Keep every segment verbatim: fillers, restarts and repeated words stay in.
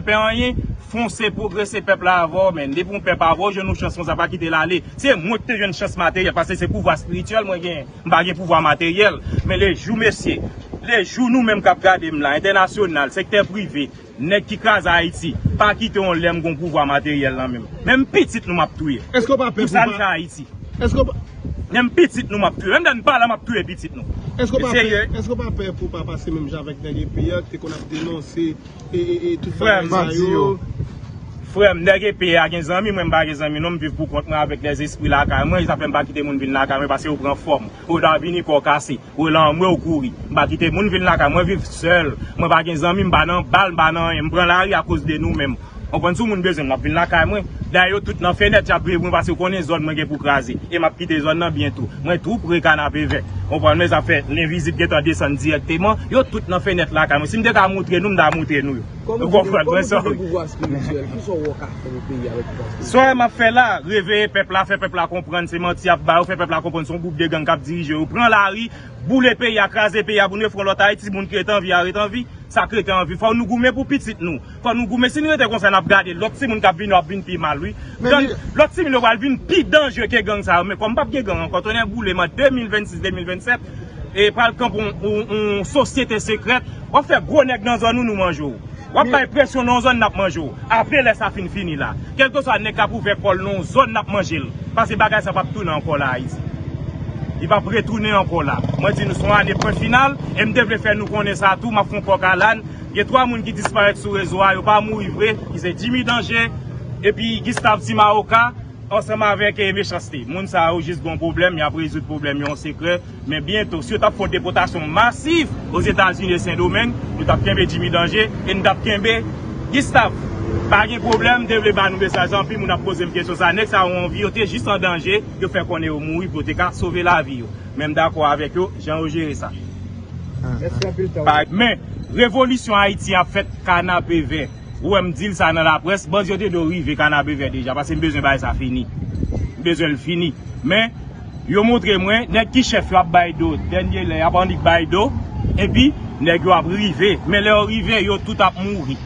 Pè anyen, fonse, pwogrese, pèp la avè w, men. Depi yon pèp avè w, jwenn yon chans konsa, pa kite l ale. Se mwen ki te jwenn chans materyèl, paske se pouvwa espirityèl mwen genyen. M pa gen pouvwa materyèl. Men lejou, mesye, lejou nou menm k ap gade m la, entènasyonal, sektè prive, nèg ki kraze Ayiti, pa kite yon lè m gon pouvwa materyèl nan men m. Menm pitit nou m ap touye. Èske w pa pè pou sa n fè Ayiti? Èske w pa Menm pitit nou m ap touye. Menm lè n pa la, m ap touye pitit nou. Èske w pa pè, èske w pa pè pou w pa pase menm jan avèk nèg E P A ki te konn ap denonse e, e, e tout bagay sa yo? Frè m, nèg E P A gen zanmi, mwen m pa gen zanmi non, m viv pou kont mwen avèk lèzespri lakay mwen, sa fè m pa kite moun vin lakay mwen paske yo pran fòm. Yo ta vini kò kase, yo lanmwe, yo kouri. M pa kite moun vin lakay mwen, viv sèl. Mwen pa gen zanmi, m pa nan bal, m pa nan anyen. M pran lari akoz de nou menm. Konprann, si yon moun bezwen m, l ap vin lakay mwen. Dayè yo tout nan fenèt, y ap veye pou mwen paske yo konnen zòn mwen gen pou kraze. E m ap kite zòn nan byento. Mwen tou pre Kanapevè. Konprann, men sa fè lenvizib gentan desann dirèkteman. Yo tout nan fenèt lakay mwen. Si m te ka moutre nou, m ta moutre nou yo. Ou konprann mwen sa, wi. Sa w wè m ap fè la, reveye pèp la, fè pèp la konprann se manti y ap ba yo, fè pèp la konprann se yon gwoup de gang k ap dirije yo. Pran lari, boule peyi a, kraze peyi a pou nou fè yon lòt Ayiti, moun ki rete an vi a rete an vi, sa k rete an vi. Fò nou goumen pou pitit nou. Fò nou goumen. Si nou rete konsa, n ap gade lòt timoun k ap vini yo ap vin pi mal, wi. Lòt timoun yo pral vin pi danjere ke gang sa yo. Men kòm p ap gen gang ankò, tonnè boule m an de mil vennsis, de mil vennsèt, e pral kanpe yon, yon, yon sosyete sekrèt, w ap fè gwo nèg nan zòn ou nou manje w. W ap bay presyon nan yon zòn n ap manje w. Apre lè sa fin fini la, kèlkeswa nèg k ap ouvè kò l nan yon zòn n ap manje l. Paske bagay sa p ap tounen ankò la Ayiti. Li p ap retounen ankò la. Mwen di nou se yon ane pwen final, e m te vle fè nou konnen sa tou, m ap fè yon kòk alàn. Gen twa moun ki disparèt sou rezo a, yo pa mouri vre, ki se Jimmy Danger, epi Gustave Timaoka, ansanm avèk, eh, Mechanste. Moun sa yo jis gon pwoblèm, y ap rezoud pwoblèm yo an sekrè. Men byento, si yo t ap fè yon depòtasyon masiv Ozetazini e Sendomeng, nou t ap kenbe Jimmy Danger e nou t ap kenbe Gustave. Pa gen pwoblèm, m te vle ba nou mesaj anpil, moun ap poze m kesyon sa. Nèg sa yo anvi, yo te jis an danje, yo fè konnen yo mouri pou yo te ka sove lavi yo. Men m dakò avèk yo, jan yo jere sa. Pa, men, revolisyon Ayiti ap fèt Kanapevè. Ou wè m di l sa nan laprès, bandi yo te dwe rive Kanapevè deja, paske m bezwen bagay sa fini. M bezwen l fini. Men, yo montre mwen, nèg ki chèf yo ap bay do, dènye lè, y ap annik bay do, epi nèg yo ap rive. Men lè yo rive, yo tout ap mouri.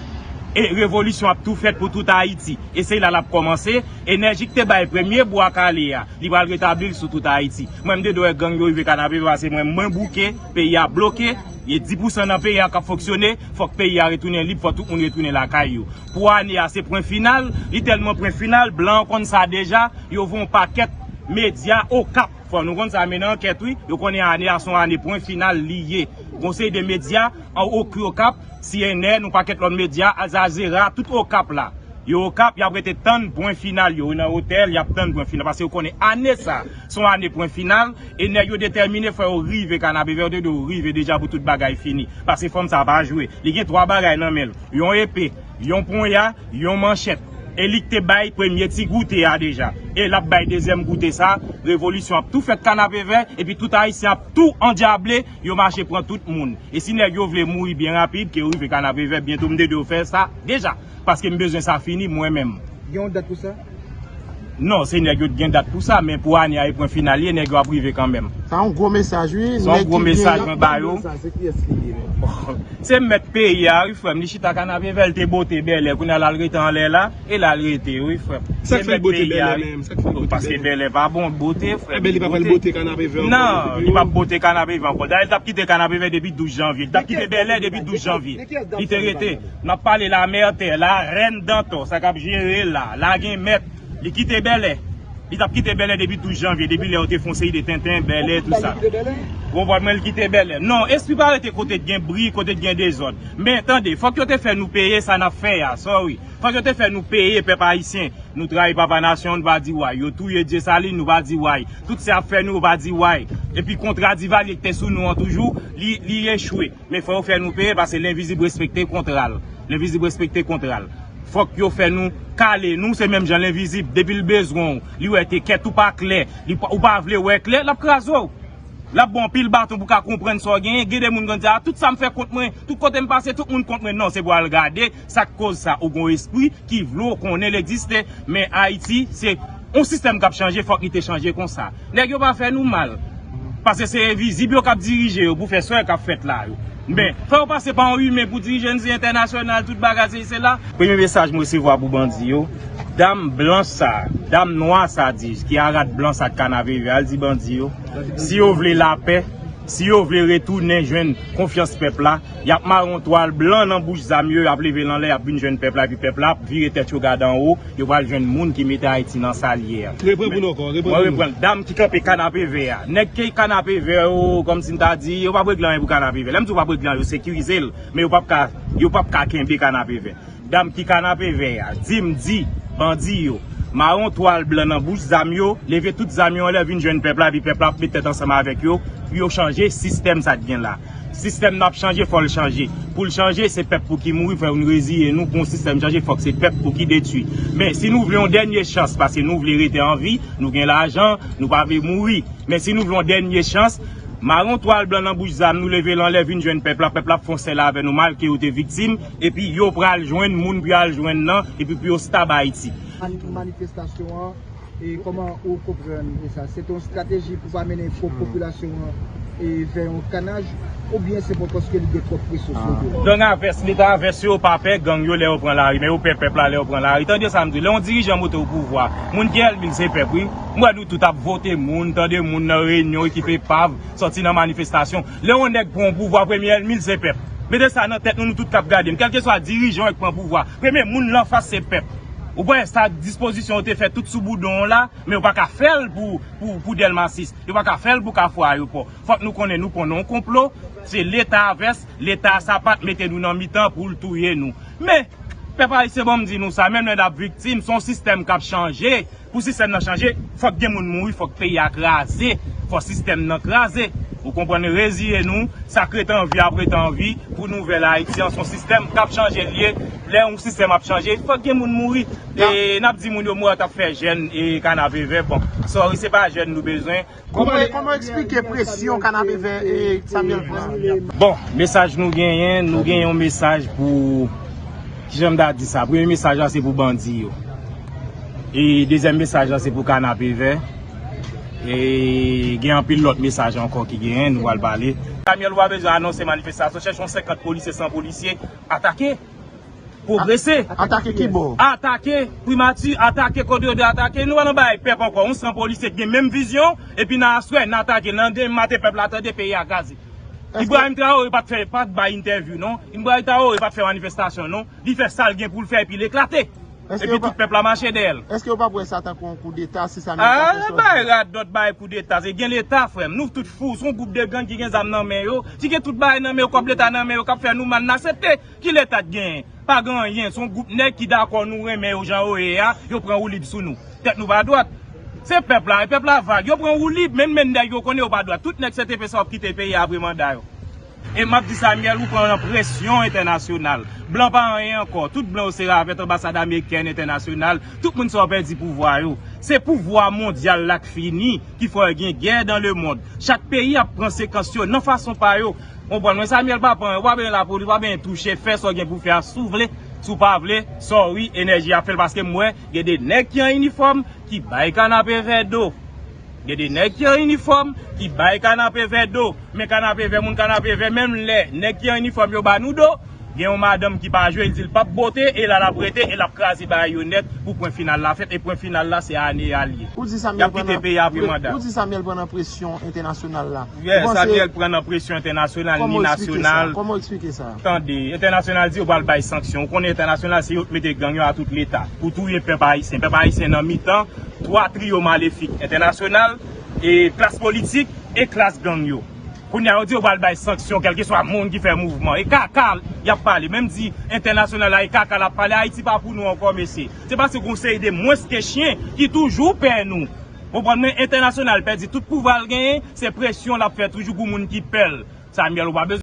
E revolisyon ap tou fèt pou tout Ayiti. E se la l ap kòmanse. Enèji ki te bay premye bwa kale a, li pral retabli l sou tout Ayiti. Mwen, m te dwe wè gang yo rive Kanapevè, paske mwen, mwen bouke, peyi a bloke, e di pousan nan peyi a k ap fonksyone, fòk peyi a retounen lib, fòk tout moun retounen lakay yo. Pou ane a, se pwen final, li tèlman pwen final, blan an konn sa deja, yo voye yon pakèt medya Okap. Fò nou konn sa, mennen ankèt, wi, yo konnen ane a se yon ane pwen final li ye. Gon seri de medya, an Oki Okap, C N N, yon pakèt lòt medya, Al Jazeera, tout Okap la. Yo Okap, y ap rete tann pwen final yo. Yo nan otèl, y ap tann pwen final. Paske yo konnen ane sa, se yon ane pwen final. E nèg yo detèmine, fò yo rive Kanapevè, yo te dwe rive deja pou tout bagay fini. Paske fanm sa pa jwe. Li gen twa bagay nan men l. Yon epe, yon ponya, yon manchèt. E li k te bay premye ti goute a deja. E l ap bay dezyèm goute sa. Revolisyon ap tou fèt Kanapevè. Epi tout Ayisyen ap tou andyable. Yo mache pran tout moun. E si nèg yo vle mouri byen rapid, ke yo rive Kanapevè, byento m te dwe fè sa deja. Paske m bezwen sa fini mwen menm. Gen yon dat pou sa? Non, se nèg yo t gen dat pou sa, men pou ane a e pwen final ye, nèg yo ap rive kanmenm. Sa yon gwo mesaj, wi. Se yon gwo mesaj mwen ba yo. Se kiyès li ye menm? Se mèt peyi a, wi, frè m. Li chita Kanapevè, l te bote bèlè. Kounye a l al rete anlè la, e la l rete, wi, frè m. Sa k fè l bote bèlè menm? Sa k fè l bote bèlè? Paske bèlè pa bon bote, frè m. Enben, li pa pral bote Kanapevè ankò? Non, li p ap bote Kanapevè ankò. Dayè, l t ap kite Kanapevè depi douz janvye. Li t ap kite bèlè depi douz janvye. Li te rete. N ap pale Lamètè, Larèn Dantò, sa k ap jere la, la gen mèt. Li kite bèlè. Li t ap kite bèlè depi douz janvye, depi lè yo te fè yon seri de tenten, bèlè, tout sa. Ou konprann mwen, li kite bèlè. Non, espri pa rete kote t gen bri, kote t gen dezòd. Men, tande, fòk yo te fè nou peye sa n ap fè a, sorry. Fòk yo te fè nou peye, pèp ayisyen. Nou trayi Papa Nasyon, nou pa di way. Yo touye Dyesalin, nou pa di way. Tout sa y ap fè nou, yo pa di way. Epi kontra Divalye ki te sou nou an toujou, li, li echwe. Men fò yo fè nou peye, paske lenvizib respekte kontra l. Lenvizib respekte kontra l. Fòk yo fè nou kale. Nou se menm jan lenvizib. Depi l bezwen w, li wè te kèt ou pa klè, li pa, ou pa vle wè klè, l ap kraze w. L ap ba w anpil baton pou w ka konprann sa w genyen. Gen de moun konn di, "A, tout sa m fè kont mwen, tout kote m pase, tout moun kont mwen." Non, se pou w al gade sa k koz sa. Ou gon espri ki vle w konnen l egziste, men Ayiti, se yon sistèm k ap chanje, fòk li te chanje konsa. Nèg yo pa fè nou mal, paske se envizib yo k ap dirije yo pou fè sa k ap fèt la yo. Men, fò yo pase pa yon imen pou dirije n, se entènasyonal, tout bagay, se, se la. Premye mesaj m resevwa pou bandi yo, dam blanch sa, dam nwa sa di, ki a rad blan sa k Kanapevè a, l di bandi yo, si yo vle lapè, si yo vle retounen jwenn konfyans pèp la, y ap mare yon twal blan nan bouch zam yo, y ap leve l anlè, y ap vin jwenn pèp la, epi pèp la ap vire tèt yo gade anwo, yo pral jwenn moun ki mete Ayiti nan sa l ye a. Reprann pou nou ankò, reprann pou nou. Mwen reprann. Dam ki kanpe Kanapevè a. Nèg ki Kanapevè yo, kòmsi m ta di, yo p ap regle anyen pou Kanapevè. Lè m di yo p ap regle anyen, yo sekirize l, men yo p ap ka, yo p ap ka kenbe Kanapevè. Dam ki Kanapevè a, di m di bandi yo, mare yon twal blan nan bouch zam yo, leve tout zam yo anlè, vin jwenn pèp la, epi pèp la ap met tèt ansanm avèk yo, pou yo chanje sistèm sa k gen la. Sistèm nan ap chanje, fò l chanje. Pou l chanje, se pèp pou ki mouri, fò nou reziye nou, pou yon sistèm chanje, fòk se pèp pou ki detwi. Men, si nou vle yon dènye chans, paske nou vle rete an vi, nou gen lajan, nou pa vle mouri. Men si nou vle yon dènye chans, mare yon twal blan nan bouch zam nou, leve l anlè, vin jwenn pèp la, pèp la ap fè yon sèl avè nou, malgre yo te viktim, epi yo pral jwenn moun pou y al jwenn nan, epi pou yo stab Ayiti. Mani-, manifestasyon an, e kòman ou konprann sa? Se te yon estrateji pou pa mennen po-, popilasyon an, e, vè yon kanaj, oubyen se pa paske li gen twòp presyon sou yo? Gang a vès, leta a vès yo pa pè gang yo lè yo pran lari, men yo pè pèp la lè yo pran lari. Tande sa m di, lè yon dirijan monte o pouvwa, moun ki ènmi l se pèp, wi. M wè nou tout ap vote moun, tande moun nan reyinyon, ekip epav, sòti nan manifestasyon. Lè yon nèg pran o pouvwa, premye ènmi l se pèp. Mete sa nan tèt nou, nou tout k ap gade m. Kèlkeswa dirijan w ki pran pouvwa, premye moun l anfas se pèp. Ou wè sa dispozisyon yo te fè tout sou boudon w la, men yo pa ka fè l pou, pou, pou Dèlma sis. Yo pa ka fè l pou Kafou Ayewopò. Fòk nou konnen nou pran nan yon konplo. Se leta a vès, leta a sapat mete nou nan mitan pou l touye nou. Men, pèp ayisyen, ban m di nou sa, menm lè n ap viktim, se yon sistèm k ap chanje. Pou sistèm nan chanje, fòk gen moun mouri, fòk peyi a kraze, fòk sistèm nan kraze. Ou konprann, reziye nou, sa k ret an vi ap ret an vi, pou nouvèl Ayiti an, se yon sistèm k ap chanje l ye. Lè yon sistèm ap chanje, fòk gen moun mouri. E n ap di moun yo mouri t ap fè jèn e Kanapevè. Bon, sorry, se pa jèn nou bezwen. Kòman, kòman w eksplike presyon Kanapevè e Samuel pran? Bon, mesaj nou genyen, nou genyen yon mesaj pou, kijan m ta di sa? Premye mesaj la se pou bandi yo. E dezyèm mesaj la se pou Kanapevè. E gen anpil lòt mesaj ankò ki genyen, nou pral pale. Samuel, ou pa bezwen anonse manifestasyon, chèche yon senkant polisye, san polisye, atake. Pwogrese. Atake ki bò? Atake primati, atake kote yo dwe atake. Nou pa nan bagay pèp ankò. Yon san polisye ki gen menm vizyon, epi nan aswè, n atake. Nan demen maten, pèp la tande, peyi a kraze. Ibrahim Traoré pa t fè, pa t bay entèvyou, non. Ibrahim Traoré pa t fè manifestasyon, non. Li fè sa l gen pou l fè, epi l eklate. Epi tout pèp la mache dèyè l. Èske w pa wè sa tankou yon koudeta, si sa menm sa fè sòti? Bay radòt, bay koudeta. Se gen leta, frè m. Nou tout fou. Se yon gwoup de gang ki gen zam nan men yo, ki gen tout bagay nan men yo, kòb leta nan men yo, k ap fè nou mal, n aksepte. Ki leta k genyen? Pa gen anyen. Se yon gwoup nèg ki dakò nou renmen yo jan yo ye a, yo pran woulib sou nou. Tèt nou pa dwat. Se pèp la, e pèp la vag. Yo pran woulib, menm, menm nèg yo konnen yo pa dwat. Tout nèg C T P sa w ap kite peyi a apre manda yo. E m ap di Samuel, ou pran nan presyon entènasyonal. Blan pa anyen ankò. Tout blan yo se ravèt, anbasad amerikèn, entènasyonal. Tout moun sa yo pèdi pouvwa yo. Se pouvwa mondyal la k fini, ki fè gen gè dans le monde. Chak peyi ap pran sekans yo nan fason pa yo. Konprann mwen, Samuel pa pran, ou pa bezwen lapolis, ou pa bezwen touche, fè sa w gen pou fè a, si w vle, si w pa vle, sorry, enèji a fè l, paske m wè, gen de nèg ki an inifòm, ki bay Kanapevè do. Gen de nèg ki an inifòm, ki bay Kanapevè do. Men Kanapevè, moun Kanapevè, menm lè nèg ki an inifòm yo ba nou do, gen yon madanm ki pa jwe, li di l p ap bote, e la l ap rete, e l ap kraze bagay yo nèt pou pwen final la fèt, e pwen final la, se ane a l ye. Ou di Samuel pran nan, ou di Samuel pran nan presyon entènasyonal la. Ou panse Samuel pran nan presyon entènasyonal ni nasyonal. Kòman w eksplike sa? Tande, entènasyonal di yo pral bay sanksyon. Ou konnen entènasyonal se yo k mete gang yo a tout leta pou touye pèp ayisyen. Pèp ayisyen nan mitan twa triyo malefik, entènasyonal, e klas politik e klas gang yo. Kounye a yo di yo pral bay sanksyon kèlkeswa moun ki fè mouvman. E kaka y ap pale. Menm di entènasyonal la, e kaka l ap pale. Ayiti pa pou nou ankò, mesye. Se paske gon seri de mwens ke chen ki toujou pè nou. Konprann mwen, entènasyonal pèdi tout pouvwa l genyen, se presyon l ap fè toujou pou moun ki pè l. Samuel, ou pa bezwen